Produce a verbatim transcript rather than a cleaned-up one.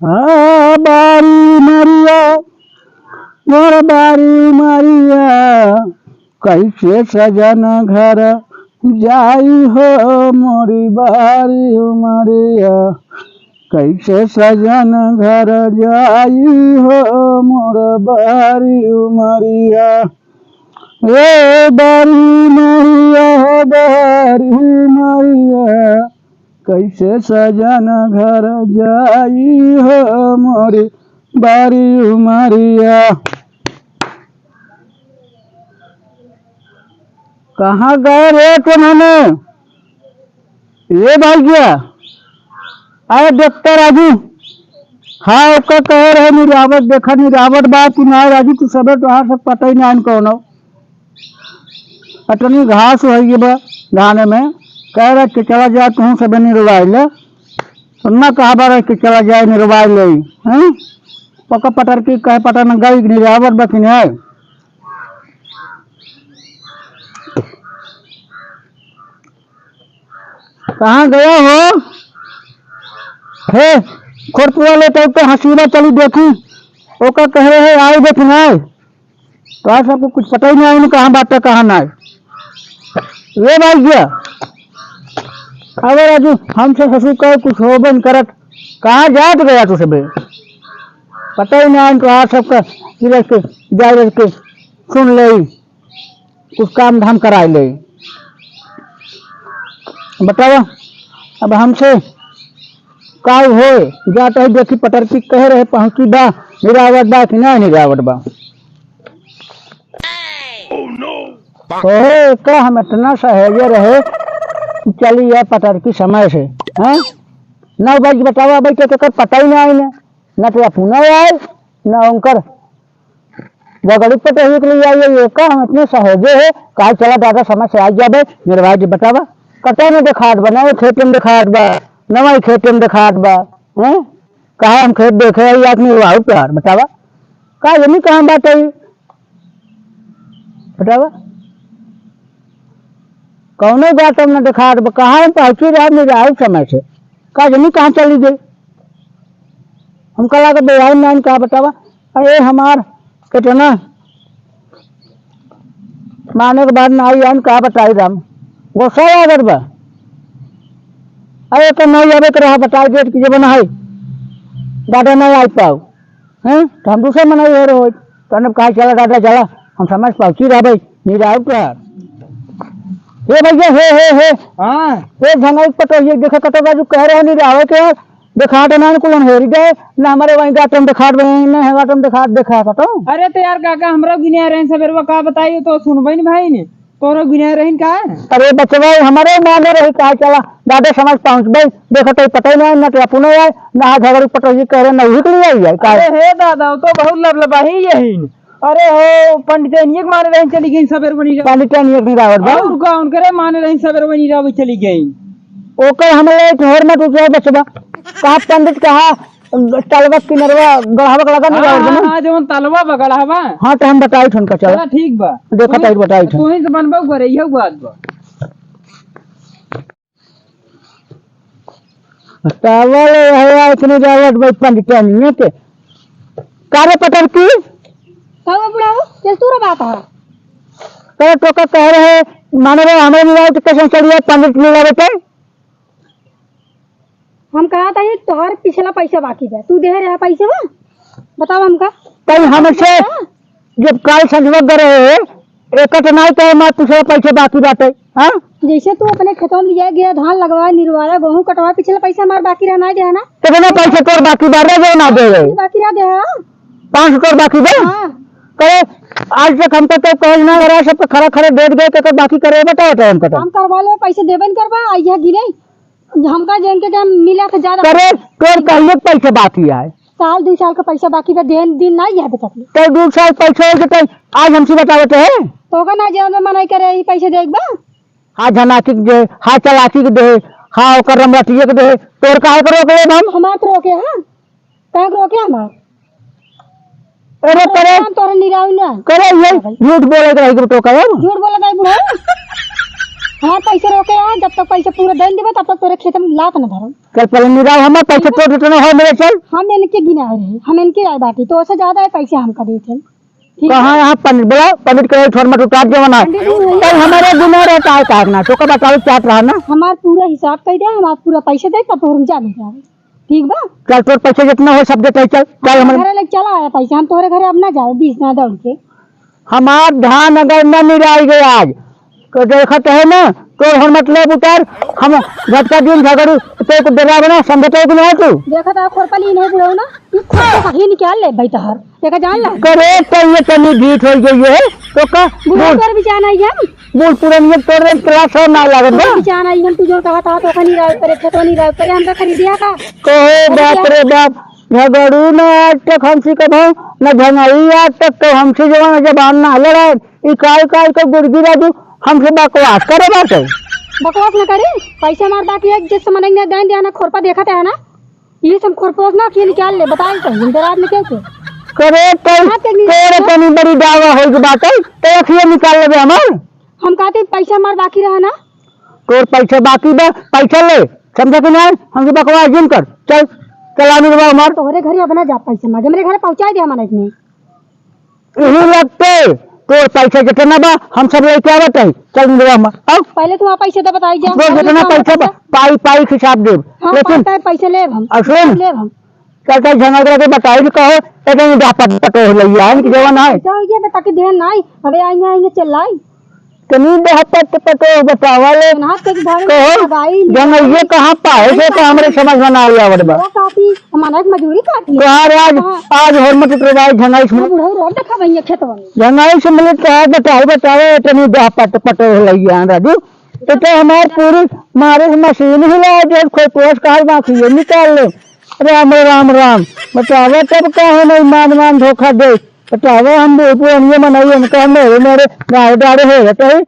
आ बारी उमरिया, मोर बारी उमरिया, कैसे सजन घर जाई हो मोरी बारी उमरिया, कैसे सजन घर जाई हो मोर बारी उमरिया। ए बारी उमरिया, बारी उमरिया, कैसे सजन घर जाई हो मोरी बारी उमरिया। कहाँ गए रे तुमने? ए भैया, अरे देखते राजू, हाँ, ओका कहे रहे निरावत, देखा निरावत बा कि ना राजू, तू सबे तोहार सब पता ही ना कौनो। अतनी घास होई बा धाने में, कह रहे कि चला जाए तू सबे निरवाई ले। सुनना कहा बा रहे कि चला जाए निरवाई ले, हैं? पका पटर की कहे पता न गई निरावत बा कि नहीं। कहाँ गया हो? हे, खोरपुआ लेते तो हसीना चली देखी, ओका कह रहे हैं, आई देख ना। तो आज सबको कुछ पता ही नहीं, कहाँ बात है, कहाँ ना है। ये भाई क्या? अब राजू, हमसे ससुर का कुछ होबे न करत, कहाँ जात गया तू सबे? पता ही नहीं, तो आज सबका, कि रख के, जाए रख के, सुन ले। कुछ काम धाम कराए ले। बतावा, अब हमसे का होए? जात है देखी पटरकी कह रहे पहुँची बा, निरावत बा कि ना निरावत बा? ओहो, का हम इतना सहेजे रहे कि चली या पटरकी समय से, हैं? नौ बज बतावा भाई, के केकर पता ही ना आइने, ना तो अपना आए, ना उनकर झगड़ी पटोही के लिए आई है, ये का हम इतने सहेजे है, काहे चला दादा समय से आ जाबे, निर्वाह जी बतावा, कतई न देखात बा, नवे खेते में देखात बा, नवा ही खेते में देखात बा, हैं? काहे हम खेत देखे है, याद नहीं हुआ, प्यार बतावा, का ये नहीं कहाँ बात है, बतावा, कौनो बात हम न देखात बा, कहाँ हम पहुँची रहा, मेरे आउट समय से, का जनी कहाँ चली गई? हमका लागत बा, आई नाइन का बतावा, अरे हमार कितना माने के बाद ना आई, हम का बताई राम, गुस्सा लागत बा। अरे तो नहीं आवे के रहा, बताई देत कि जब ना है, दादा नहीं आई पाओ, हैं? तो हम दूसरे मनई हो रहे हो, तो हमने कहा, "चला दादा, चला, हम समय से पहुँची रहा भाई, नहीं रहा तो यार।" हे भैया, हे, हे, हे। हाँ। हे झंगाई पटो, ये देखा कटो बाजू कह रहे नहीं रहा के यार, देखात ना कुल हेरी गए, ना हमारे वहीं गाटम देखात बने, ना है गाटम देखात, देखा कटो। अरे तो यार काका, हमरा गिने रहे सबेरवा का बताइयो तो सुनबे नहीं भाई ने। तोरो गिने रहिन का? अरे बचवा, हमरे माने रही का, चला, दादा समझ पहुँचबे, देखत है पता ही नहीं, न तो अपनो आए, ना झगड़ू पटोही करे, न उहिक ले आई है, का? अरे हे दादा, वो तो बहुत लबलबाही यहीन। अरे हो, पंडितनिया के माने रहिन चली गई सबेर बनी रहा। पंडितनिया के नहीं रावत बा। और का, उनकरे माने रहिन सबेर बनी रहा, चली गई। ओकर हमले एक होर मत उठे बचवा। का पंडित कहा, तलवा किनरवा गढ़ावा के लगा हाँ, निकाल देना। हाँ, हाँ, जवन तलवा बा गढ़ावा। हाँ, तो हम बताई ठन का, चला। चला, ठीक बा। देखा तू, ताई बताई ठन। तू ही से बनबो करे, इहो बात बा। बतावल है, इतने जावत भाई पंडितनिया के। का रे पटरकी? का हुआ बुढ़ाऊ? चल तू रे बात है। करे तो का कह रहे, माने रे, हमरे मिलाओ तो कैसे चलिए पंडित मिलावे पे? हम कहा था, ये तोहार पिछला पैसा बाकी बा, तू दे रहा पैसा बा? बताओ हमका। तई हमसे हाँ? जब काल संझवा गए रहे, एक तो नाई कहे, "मार पिछला पैसा बाकी बाटे," हाँ? जैसे तू अपने खेतों में लिया गया, धान लगवा, निरवाया, गेहूं कटवा, पिछला पैसा हमार बाकी रहा, ना दे ना? कितना पैसा तोर बाकी बा रे, जो ना दे रहे? बाकी रहा दे हाँ? पाँच सौ तोर बाकी बा? हाँ। करे, आज तक हमको तो कहे ना रहा, सबको खड़ा खड़ा दे गए, तो बाकी करे बताओ तो हमको तो। हम करवा ले, पैसे देबे न करबा, आ यह गिरे। हमका जन के टाइम मिला था ज्यादा। करे, तोर कहिए के पैसे बाकी आए। साल, दू साल का पैसा बाकी बा, देन दिन ना याद कर ले। तो दू साल पैसा हो गए, तो आज हमसे बतावत है। तो का ना जे मनई करे, ई पैसे देख बा। हाँ, झनाकी के दे, हाँ, चलाकी के दे, हाँ, ओकर रमरटिया के दे, तोर काहे के रोक लेब हम? हमार तो रोके, हाँ। काहे के रोके हमार? अरे करे, हम तोरा निराऊ ना। करे, ये झूठ बोले के रही के तो करे। झूठ बोले के रही बुढ़ऊ। हमार पैसे रोके आ, जब तक पैसे पूरा दे देबे, तब तक तोरे खेत में लात न धरम। चल पहले निराव हमार पैसे तो देते ना हो मेरे, चल। हम इनके गिनाए रहे, हम इनके आए बाटी, तो ओसे ज्यादा है पैसे हमका देते हैं। ठीक है? कहाँ यहाँ पंडित बोला, पंडित के छोड़ मत उतार के बना। पंडित नहीं है। कल हमारे गुना रहता है, काहे ना, तो का बताओ क्या रहा ना। हमार पूरा हिसाब कर दे, हमार पूरा पैसे दे, तब हम जाने जावे। ठीक बा? चल, तोर पैसे जितना हो, सब देते, चल, चल, हमारे हमारे घरे ले चला आया पैसे, हम तोहरे घरे अब ना जावे, बीस ना दौड़ के। हमार धान अगर न निराई गए आज, तो देखत है ना, तोर हर मतलब उतार, हम झटका दिन झगड़ू, तो को डरा बना, समझते हो कि नहीं तू? देखत है, खोरपा ली नहीं बुढ़ऊ ना, तू खोरपा कहीं निकाल ले भाई तोहर, देखा जान ला। करे तो ये तनी ढीठ हो गई है, तो का बुढ़ऊ बोल। तोर बिचाना ही हम। बूढ़ पुरनिया तोरे क्लास हो ना लागत बा। बिचाना इहन तू जो कहा था तो कनी राय करे, खेतवा नहीं राय करे, हमका खरीदिया का? कहो बाप रे बाप, झगड़ू ना आज तक हमसे कभो, न झंगाई आज तक तो हमसे जवान जबान ना लड़ाए। ई काई काई के गुड़गी राजू हमसे बकवास करे बाटे। बकवास न करे, पैसा मार बाकी है, जिस समय नहीं देन दिया ना, खोरपा देखा था ना, ये सब खोरपोस ना, अखिए निकाल ले, बताए तो, हम डरात में कैसे? करे तो हाँ, तेरी तोरे तनी बड़ी दावा हो गई बात है, तो अखिए निकाल लेबे हमार। हम कहते पैसा मार बाकी रहा ना। तोर पैसा बाकी बा, पैसा ले, समझा कि नहीं? हमसे बकवास जिन कर, चल, चल आने दे हमार। तोहरे घरे अब ना जा पैसा मार, मेरे घरे पहुँचा दे हमारा इतने। यही लगते, तोर पैसा जितना बा, हम सब लेके आवत है, चल दे हमार, आओ। पहले तू वहाँ पैसे दे बताई जा। तोर जितना पैसा बा, पाई, पाई के हिसाब देब। हाँ, लेकिन पाई, पाई पैसे लेब हम। और सुन, लेब हम। चल, चल, झगड़ा के बताई कि कहो, एकदम डहपट पटोह लइया, इनकी जवन है। तो ये बता के ध्यान नहीं, अबे आइए, आइए, चल लाई। तनी डहपट पटोह बतावा ले। ना, तेरी भाभी कहो, लगाई नहीं। जंगइये कहाँ पाए थे, तो हमरे समझ में ना आवत बा। वो काटी, हमारा एक मजूरी काटी है। तोहार आज, हाँ। आज होर मत उतरवाई, झंगाई से मिले। बुढ़ऊ रोड देखा भैया खेतवा में। झंगाई से मिले, तोहार बताओ, बताओ, तनी डहपट पटोह लइया, राजू। तो, तो हमार पूरी मारे से मशीन हिला दे, कोई कोस काल बाकी ये निकाल ले। राम, राम, राम। बतावा तब का है नहीं मान, मान धोखा दे। बतावा हम बूढ़ पुरानिये मनई, इनका मेरे, मेरे गाय डाले हो जाते हैं।